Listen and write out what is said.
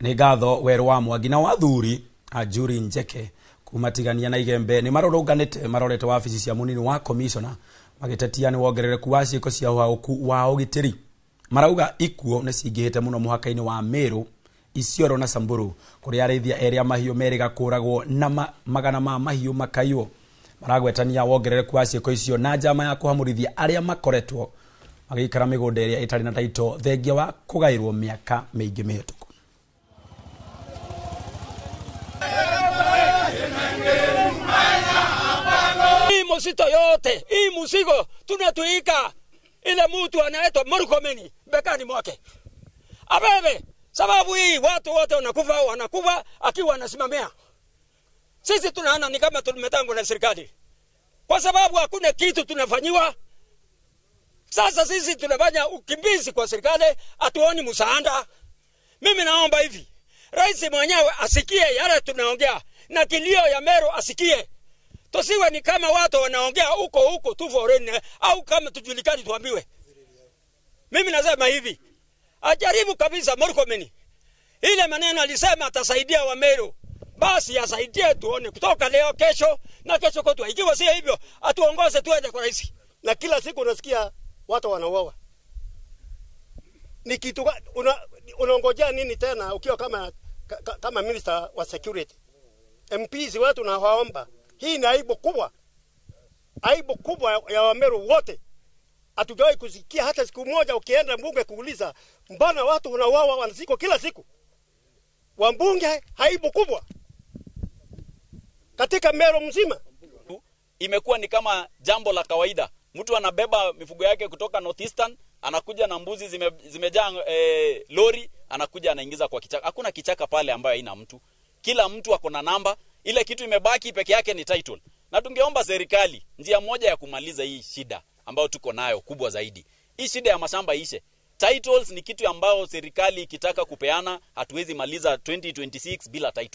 Nĩ ngatho werũ wa Mwangi. Na wathuri a Njuri Njeke kumatigania na Igembe nĩ marũrũnganĩte marorete wabici cia mũnini wa komishona magĩtetia nĩ wongerereku wa ciĩko cia ũhagũku wa ũgitĩri. Marauga ikuũ nĩ cingĩhĩte mũno mũhaka-inĩ wa Meru, Isiolo na Samburu, kũrĩa arĩithia erĩ a mahiũ merĩga kũragwo na magana ma mahiũ makaiywo. Maragwetania wongerereku wa ciĩko icio na njama ya kũhamũrithia arĩa makoretwo magĩikara mĩgũnda ĩrĩa ĩtarĩ na taito thengia wa kũgaĩrwo mĩaka mĩingĩ mĩhĩtũku. Hii mosito yote, hii musigo tunatuika ile mtu anaitwa Murkomen bekani mwake. Abebe, sababu hii watu wote wanakufa, wanakufa akiwa anasimamia. Sisi tunaona ni kama tumetangwa na serikali, kwa sababu hakuna kitu tunafanyiwa. Sasa sisi tunafanya ukimbizi kwa serikali, hatuoni msaada. Mimi naomba hivi, rais mwenyewe asikie yale tunaongea na kilio ya Meru asikie. Tusiwe ni kama watu wanaongea huko huko tu foreign, au kama tujulikani tuambiwe. Mimi nasema hivi, ajaribu kabisa Murkomen. Ile maneno alisema atasaidia wa Meru, basi asaidie tuone kutoka leo, kesho na kesho kutwa. Ikiwa si hivyo, atuongoze tuende kwa rais. Na kila siku unasikia watu wanauawa. Ni kitu unaongojea nini tena ukiwa kama minister wa security? MPs wetu nawaomba, hii ni aibu kubwa. Aibu kubwa ya Wameru wote. Hatujawahi kusikia hata siku moja ukienda mbunge kuuliza mbona watu wanauawa wanazikwa kila siku. Wambunge, aibu kubwa katika Meru mzima. Imekuwa ni kama jambo la kawaida. Mtu anabeba mifugo yake kutoka Northeastern, anakuja na mbuzi zimejaa lori, anakuja anaingiza kwa kichaka. Hakuna kichaka pale ambayo haina mtu. Kila mtu ako na namba. Ile kitu imebaki peke yake ni title. Na tungeomba serikali njia moja ya kumaliza hii shida ambayo tuko nayo kubwa zaidi. Hii shida ya mashamba ishe. Titles ni kitu ambayo serikali ikitaka kupeana, hatuwezi maliza 2026 bila title.